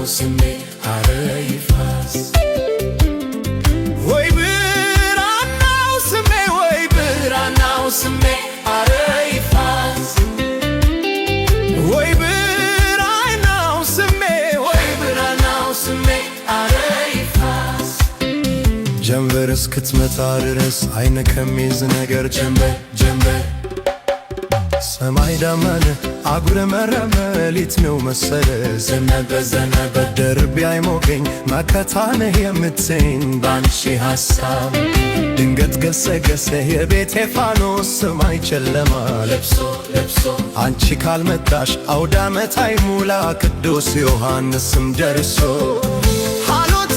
ስሜ አረ ይፋስ። ወይ ብራናው ስሜ፣ ወይ ብራናው ስሜ አረ ይፋስ። ወይ ብራናው ስሜ፣ ወይ ብራናው ስሜ አረ ይፋስ። ጀንበር እስክትመጣ ድረስ አይን ከሚይዝ ነገር ጀንበር ጀንበር። ሰማይ ዳመነ፣ አጉረመረመ፣ ሌሊት ነው መሰለ። ዘነበ ዘነበ፣ ደርቤ አይሞቀኝ መከታ ነህ የምትይኝ ባንቺ ሐሳብ። ድንገት ገሰገሰ የቤቴ ፋኖስ፣ ሰማይ ጨለማ ለብሶ ለብሶ። አንቺ ካልመጣሽ አውዳመት አይሙላ፣ ቅዱስ ዮሐንስም ደርሶ። ሃሎት።